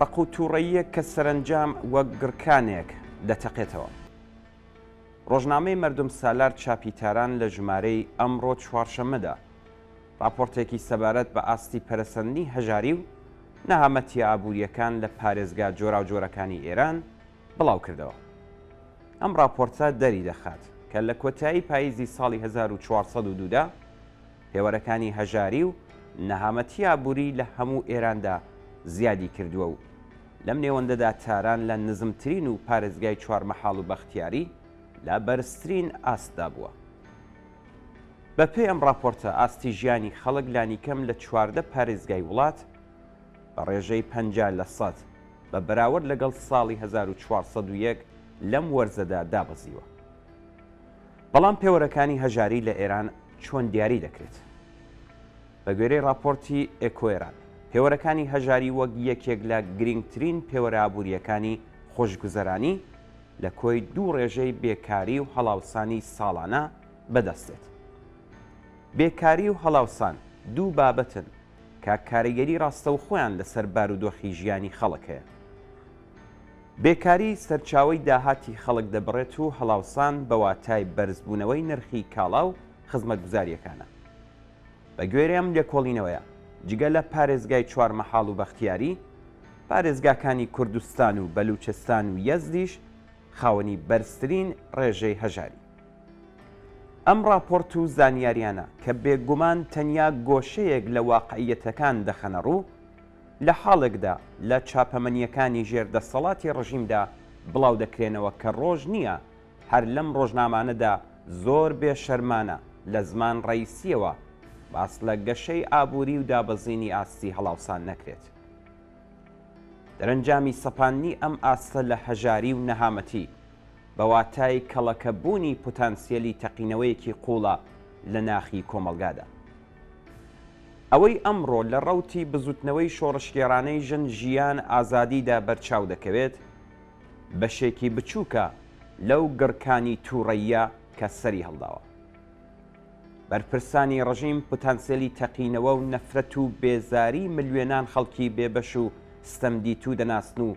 ڕق و تووڕەییەک کە سەرەنجام وەک گڕکانێک دەتەقێتەوە. ڕۆژنامەی مەردم سالار چاپی تاران لە ژمارەی ئەمڕۆ چوارشەممەدا ڕاپۆرتێکی سەبارەت بە ئاستی پەرەسەندنی هەژاری و نەهامەتییە ئابوورییەکان لە پارێزگا جۆراوجۆرەکانی ئێران بڵاوکردەوە. ئەم ڕاپۆرتە دەریدەخات کە لە کۆتایی پاییزی ساڵی 1402 دا پێوەرەکانی هەژاری و نەهامەتی ئابووری لە هەموو ئێراندا زیادی کردووە و لەم نێوەندەدا تاران لە نزمترین و پارێزگای چوارمەحاڵ و بەختیاری لە بەرزترین ئاستدا بووە. بەپێی ئەم ڕاپۆرتە ئاستی ژیانی خەڵک لانیکەم لە 14 پارێزگای وڵات بە ڕێژەی 50 لە سەد بە بەراورد لەگەڵ ساڵی 1401 لەم وەرزەدا دابەزیوە. بەڵام پێوەرەکانی هەژاری لە ئێران چۆن دیاری دەکرێت؟ بە گوێرەی ڕاپۆرتی ئێکۆئێران، پێوەرەکانی هەژاری وەک یەکێک لە گرینگترین پێوەرە ئابوورییەکانی خۆشگوزەرانی لە کۆی دوو ڕێژەی بێکاری و هەڵاوسانی ساڵانە بەدەست دێت. بێکاری و هەڵاوسان دوو بابەتن کە کاریگەری ڕاستەوخۆیان لەسەر بارودۆخی ژیانی خەڵک هەیە. بێکاری سەرچاوەی داهاتی خەڵک دەبڕێت و هەڵاوسان بە واتای بەرزبوونەوەی نرخی کاڵا و خزمەتگوزارییەکانە. بە گوێرەی ئەم لێکۆڵینەوەیە، جگە لە پارێزگای چوارمەحاڵ و بەختیاری، پارێزگاکانی کوردستان و بەلوچستان و یەزدیش خاوەنی بەرزترین ڕێژەی هەژاری. ئەم ڕاپۆرت و زانیاریانە کە بێگومان تەنیا گۆشەیەک لە واقعییەتەکان دەخەنە ڕوو، لە حاڵێکدا لە چاپەمەنییەکانی ژێر دەسەڵاتی ڕژیمدا بڵاو دەکرێنەوە کە ڕۆژ نییە هەر لەم ڕۆژنامانەدا زۆر بێ شەرمانە لە زمان ڕەیسییەوە باس لە گەشەی ئابووری و دابەزینی ئاستی هەڵاوسان نەکرێت. دەرەنجامی سەپاندنی ئەم ئاستە لە هەژاری و نەهامەتی بە واتای کەڵەکەبوونی پوتانسیەلی تەقینەوەیەکی قووڵە لە ناخی کۆمەڵگادا. ئەوەی ئەمڕۆ لە ڕەوتی بزوتنەوەی شۆڕشگێڕانەی ژن ژیان ئازادیدا بەرچاو دەکەوێت، بەشێکی بچووکە لەو گڕکانی تووڕەییە کە سەری هەڵداوە. بەرپرسانی ڕژیم پوتانسێلی تەقینەوە و نەفرەت و بێزاری ملیۆنان خەڵکی بێبەش و ستەمدیتوو دەناسن و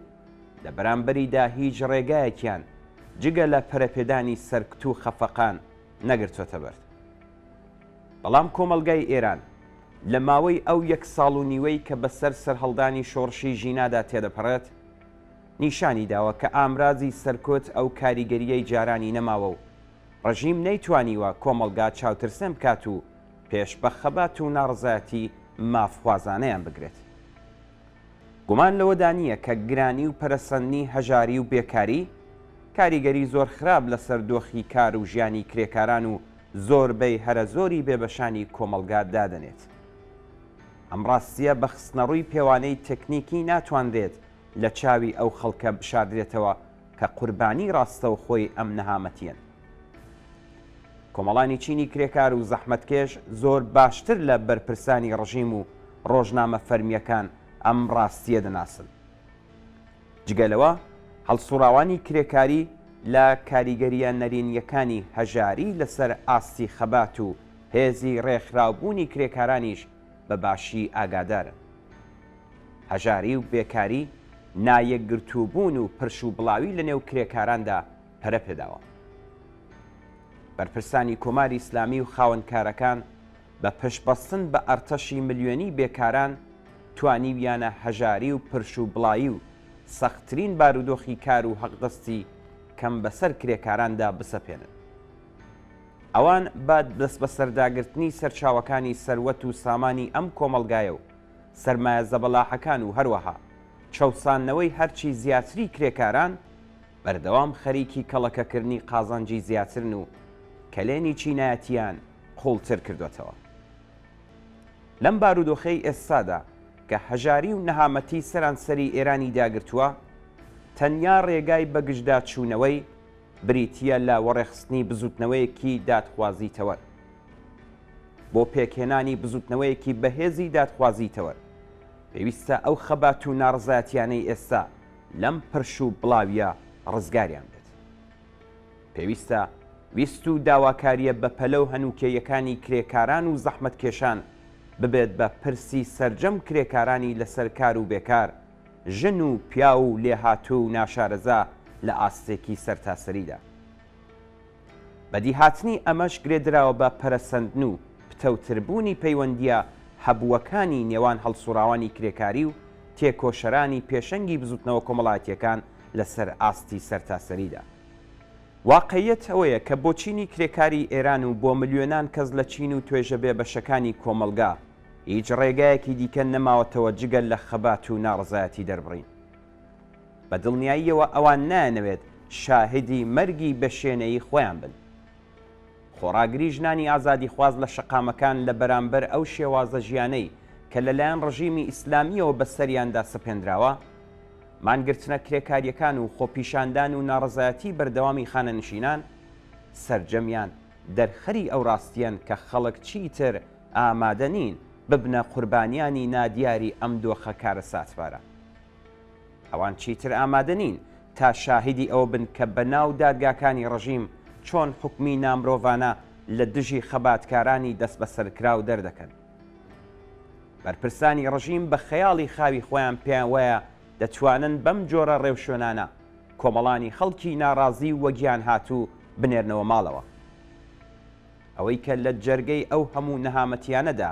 لە بەرامبەریدا هیچ ڕێگایەکیان جگە لە پەرەپێدانی سەرکوت و خەفەقان نەگرتۆتە بەر. بەڵام کۆمەڵگای ئێران لە ماوەی ئەو یەک ساڵ و نیوەی کە بەسەر سەرهەڵدانی شۆڕشی ژینادا تێدەپەڕێت، نیشانی داوە کە ئامرازی سەرکوت ئەو کاریگەرییەی جارانی نەماوە و ڕژیم نەیتوانیوە کۆمەڵگا چاوترسێن بکات و پێش بە خەبات و ناڕەزایەتی مافخوازانەیان بگرێت. گومان لەوەدا نییە کە گرانی و پەرەسەندنی هەژاری و بێکاری، کاریگەری زۆر خراپ لەسەر دۆخی کار و ژیانی کرێکاران و زۆربەی هەرەزۆری بێبەشانی کۆمەڵگا دادەنێت. ئەم ڕاستییە بە خستنەڕووی پێوانەی تەکنیکی ناتوانرێت لە چاوی ئەو خەڵکە بشاردرێتەوە کە قوربانی ڕاستەوخۆی ئەم نەهامەتییەن. کۆمەڵانی چینی کرێکار و زەحمەتکێش زۆر باشتر لە بەرپرسانی ڕژیم و ڕۆژنامە فەرمییەکان ئەم ڕاستییە دەناسن. جگە لەوە، هەڵسوڕاوانی کرێکاری لە کاریگەرییە نەرێنییەکانی هەژاری لەسەر ئاستی خەبات و هێزی ڕێکخراوبوونی کرێکارانیش بە باشی ئاگادارن. هەژاری و بێکاری، نایەکگرتووبوون و پرش و بڵاوی لەنێو کرێکاراندا پەرە پێداوە. بەرپرسانی کۆماری ئیسلامی و خاوەنکارەکان بە پشتبەستن بە ئەرتەشی ملیۆنی بێکاران توانیویانە هەژاری و پرش و بڵایی و سەختترین بارودۆخی کار و حەقدەستی کەم بەسەر کرێکاراندا بسەپێنن. ئەوان بە دەستبەسەرداگرتنی سەرچاوەکانی سەروەت و سامانی ئەم کۆمەڵگایە و سەرمایە زەبەلاحەکان و هەروەها چەوساندنەوەی هەرچی زیاتری کرێکاران بەردەوام خەریکی کەڵەکەکردنی قازانجی زیاترن و کەلێنی چینایەتییان قووڵتر کردۆتەوە. لەم بارودۆخەی ئێستادا کە هەژاری و نەهامەتی سەرانسەری ئێرانی داگرتووە، تەنیا ڕێگای بەگژداچوونەوەی بریتییە لە وەڕێخستنی بزووتنەوەیەکی دادخوازی تەوەر. بۆ پێکهێنانی بزووتنەوەیەکی بەهێزی دادخوازی تەوەر، پێویستە ئەو خەبات و ناڕەزایەتییانەی ئێستا لەم پرش و بڵاوییە ڕزگاریان بێت. پێویستە ویست و داواکارییە بەپەلە و هەنووکەییەکانی کرێکاران و زەحمەتکێشان ببێت بە پرسی سەرجەم کرێکارانی لەسەر کار و بێکار، ژن و پیاو و لێهاتوو و ناشارەزا لە ئاستێکی سەرتاسەریدا. بەدیهاتنی ئەمەش گرێدراوە بە پەرەسەندن و پتەوتربوونی پەیوەندییە هەبووەکانی نێوان هەڵسوڕاوانی کرێکاری و تێکۆشەرانی پێشەنگی بزوتنەوە کۆمەڵایەتییەکان لەسەر ئاستی سەرتاسەریدا. واقعیەت ئەوەیە کە بۆ چینی کرێکاری ئێران و بۆ ملیۆنان کەس لە چین و توێژە بێبەشەکانی کۆمەڵگا هیچ ڕێگایەکی دیکە نەماوەتەوە جگە لە خەبات و ناڕەزایەتی دەربڕین. بە دڵنیاییەوە ئەوان نایانەوێت شاهیدی مەرگی بەشێنەیی خۆیان بن. خۆڕاگری ژنانی ئازادیخواز لە شەقامەکان لە بەرامبەر ئەو شێوازە ژیانەی کە لەلایەن ڕژیمی ئیسلامییەوە بەسەریاندا سەپێنراوە، مانگرتنە کرێکارییەکان و خۆپیشاندان و ناڕەزایەتی بەردەوامی خانەنشینان، سەرجەمیان دەرخەری ئەو ڕاستییەن کە خەڵک چیتر ئامادە نین ببنە قوربانیانی نادیاری ئەم دۆخە کارەساتبارە. ئەوان چیتر ئامادە نین تا شاهیدی ئەوە بن کە بەناو دادگاکانی ڕژیم چۆن حوکمی نامرۆڤانە لە دژی خەباتکارانی دەستبەسەرکراو دەردەکەن. بەرپرسانی ڕژیم بە خەیاڵی خاوی خۆیان پێیان وایە دەتوانن بەم جۆرە ڕێوشوێنانە کۆمەڵانی خەڵکی ناڕازی و وەگیانهاتوو بنێرنەوە ماڵەوە. ئەوەی کە لە جەرگەی ئەو هەموو نەهامەتییانەدا،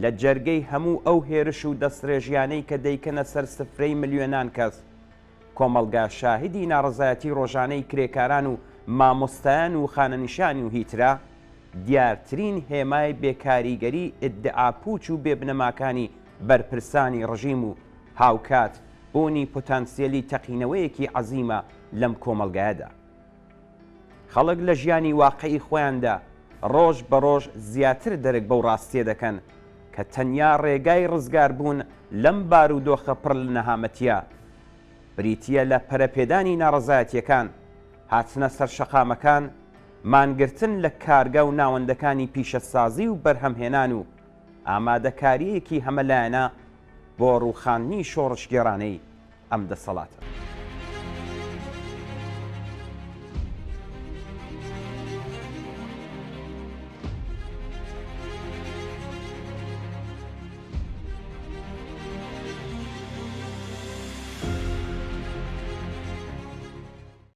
لە جەرگەی هەموو ئەو هێرش و دەستڕێژیانەی کە دەیکەنە سەر سفرەی ملیۆنان کەس، کۆمەڵگا شاهیدی ناڕەزایەتی ڕۆژانەی کرێکاران و مامۆستایان و خانەنشانی و هیترە، دیارترین هێمای بێکاریگەری ئیدعا پوچ و بێبنەماکانی بەرپرسانی ڕژیم و هاوکات بوونی پۆتانسیەلی تەقینەوەیەکی عەزیمە لەم کۆمەڵگایەدا. خەڵک لە ژیانی واقعی خۆیاندا ڕۆژ بە ڕۆژ زیاتر دەرک بەو ڕاستییە دەکەن کە تەنیا ڕێگای ڕزگاربوون لەم بارودۆخە پڕ لە نەهامەتییە بریتییە لە پەرەپێدانی ناڕەزایەتییەکان، هاتنە سەر شەقامەکان، مانگرتن لە کارگە و ناوەندەکانی پیشەسازی و بەرهەمهێنان و ئامادەکارییەکی هەمەلایەنە بۆ ڕووخاندنی شۆڕشگێڕانەی ئەم دەسەڵاتە.